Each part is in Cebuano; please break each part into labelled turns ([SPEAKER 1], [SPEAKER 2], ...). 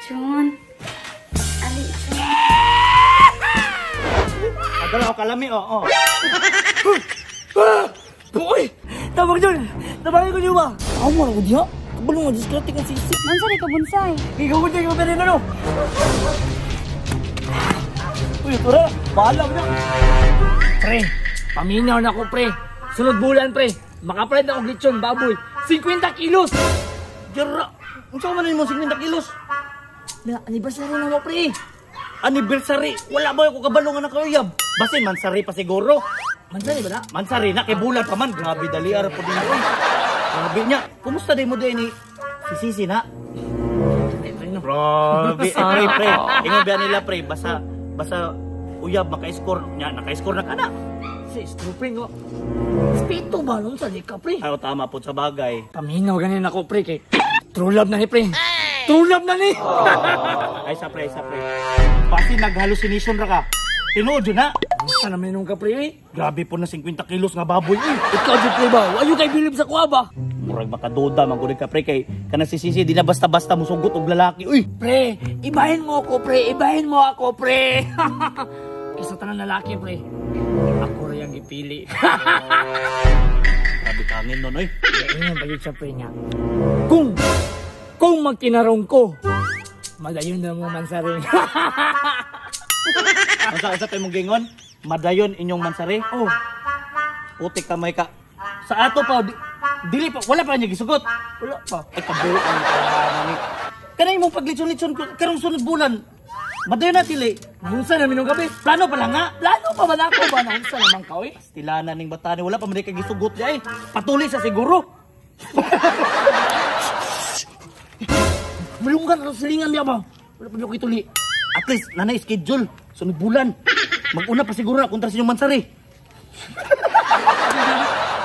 [SPEAKER 1] Jun. Ali, Jun.
[SPEAKER 2] Adala ako kalami, oo.
[SPEAKER 3] Puoy! Tabang Jun! Tabangin ko niyo ba? Ako mo na ko diha. Kabalo nga, diskarte kong sisi.
[SPEAKER 1] Mansari ka, bonsai.
[SPEAKER 3] Ikaw ko dyan, ikaw ano? Uy, tura! Bahala mo na! Pre, paminaw na ko, pre. Sunod bulan, pre. Makapalit na og lechon, baboy. 50 kilos!
[SPEAKER 2] Jara! Unsa man nimo 50 kilos?
[SPEAKER 3] Na, anniversary na mo, pre.
[SPEAKER 2] Anniversary! Wala ba ko kabalo nga nakauyab? Basin mansari pa siguro.
[SPEAKER 3] Mansari ba na?
[SPEAKER 2] Mansari na, kay bulan pa man. Grabe, dali ara po din. Uy, grabe niya. Kumusta din mo din ni si Sisi na? Grabe. Eh, pre, pre. Ingon ba nila, pre? Basta, basta uyab maka-score niya. Naka-score na ka na.
[SPEAKER 3] Si pre, no? Spito ba nun sa ka, pre?
[SPEAKER 2] Ay, tama po sa bagay.
[SPEAKER 3] Paminaw ganin ako, pre, kay true love na ni, pre. True love na ni!
[SPEAKER 2] Ay, sa pre, sa pre. Basi nag-hallucination ra ka. Tinuod yun na.
[SPEAKER 3] Unsa naman nung ka, pre, eh?
[SPEAKER 2] Grabe po na 50 kilos nga baboy, eh.
[SPEAKER 3] Ikaw dyan, pre, ba? Ayaw kay bilib sa kuha ba?
[SPEAKER 2] Murag makaduda, mangunig ka, pre, kay kana si Sisi, di na basta-basta musugot og lalaki, uy.
[SPEAKER 3] Pre, ibahin mo ako, pre. Ibahin mo ako, pre. Kaysa tanan lalaki, pre. Ako rin ang gipili.
[SPEAKER 2] Grabe kangin nun, uy.
[SPEAKER 3] Ingon pa yun siya, pre, nga. Kung magkinarong ko, madayon na mo mansarin.
[SPEAKER 2] Unsa pa imong gingon? Madayon inyong mansari?
[SPEAKER 3] Oh.
[SPEAKER 2] Putik kamay ka. Sa ato pa, dili pa, wala pa niya gisugot.
[SPEAKER 3] Wala pa.
[SPEAKER 2] Ay, kabuo ang kawanan ni. Kanay mong paglitson-litson, karong sunod bulan, madayon na dili.
[SPEAKER 3] Naunsa na minong gabi.
[SPEAKER 2] Plano pa lang nga.
[SPEAKER 3] Plano pa ba na ako ba? Naunsa naman ka, oy?
[SPEAKER 2] Pastilana ning batani, wala pa man kay gisugot niya, eh. Patuloy sa siguro.
[SPEAKER 3] Malunggan ang silingan niya ba? Wala pa niyo kituli.
[SPEAKER 2] At least, nanay schedule. Sunod bulan. Mag-una pa siguro na kontra sa inyong mansari.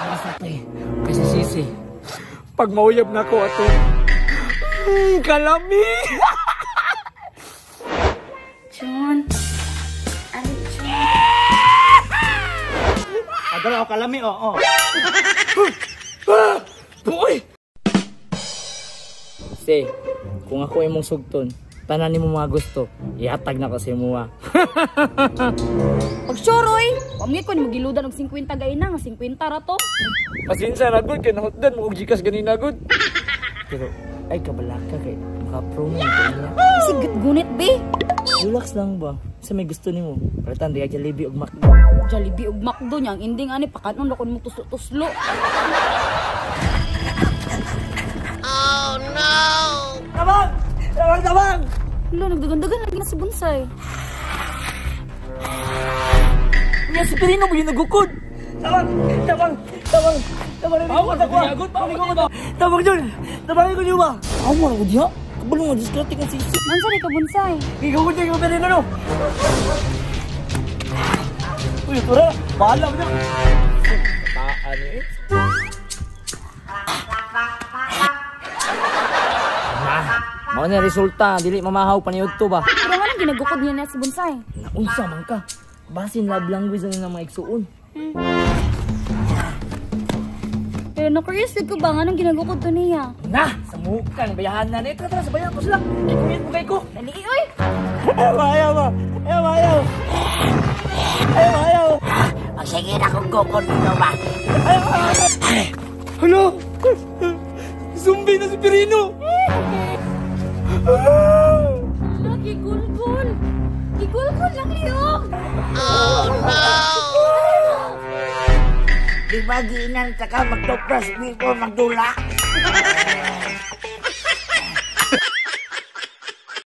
[SPEAKER 3] Basta, pre. Kasi sisi. Pag mauyab na ko ato. Kalami!
[SPEAKER 1] Jun. Ali, Jun.
[SPEAKER 2] Adala ako kalami, oo.
[SPEAKER 3] Puoy! Se, kung ako imong sugton, tanan nimo mga gusto, ihatag na ko sa imuha.
[SPEAKER 1] Pag sure, oy. Pamgi ko ni magiludan og 50 gay na, nga 50 ra to.
[SPEAKER 3] Pasensya na gud kay nahutdan mo og GCash ganina gud. Pero ay kabalaka kay maka-promo ko niya.
[SPEAKER 1] Sigat gunit be.
[SPEAKER 3] Relax lang ba? Sa may gusto nimo. Palitan di Jollibee og McDo.
[SPEAKER 1] Jollibee og McDo niya ang ending ani pakanon ra ko nimo tuslo-tuslo.
[SPEAKER 3] Oh no! Tabang! Tabang, tabang!
[SPEAKER 1] Lo, nagdagandagan lagi na si Bonsai.
[SPEAKER 3] Niya si Perino mo yung nagukod. Tabang! Tabang! Tabang! Tabang! Tabang! Tabang! Tabang Jun! Tabangin ko niyo ba? Ako mo na ko diha. Kabalo nga diskarte kong sisi.
[SPEAKER 1] Mansari ka, Bonsai.
[SPEAKER 3] Ikaw ko dyan, ikaw Perino no. Uy, tura! Bahala mo na! Bataan eh. Mao na resulta, dili mamahaw paniud to ba?
[SPEAKER 1] Pero nga nang ginagukod niya na si Bonsai.
[SPEAKER 3] Naunsa man ka. Basin love language na mga igsuon.
[SPEAKER 1] Pero na-curious ko ba nga nang ginagukod to niya?
[SPEAKER 3] Na! Sa mukha, bayahan na ni. Tara, tara, sabayan ko sila. Kikunin mo kay ko.
[SPEAKER 1] Dali, oy!
[SPEAKER 3] Ayaw, ayaw, ayaw, ayaw. Ayaw, ayaw.
[SPEAKER 4] O sige na kung gukod mo ba?
[SPEAKER 3] Ayaw, ayaw. Hala! Zombie na si Pirino!
[SPEAKER 1] Hala, gigulgul! Gigulgul lang, Leong!
[SPEAKER 4] Oh no! Di ba giinan ka magtupras before magdula?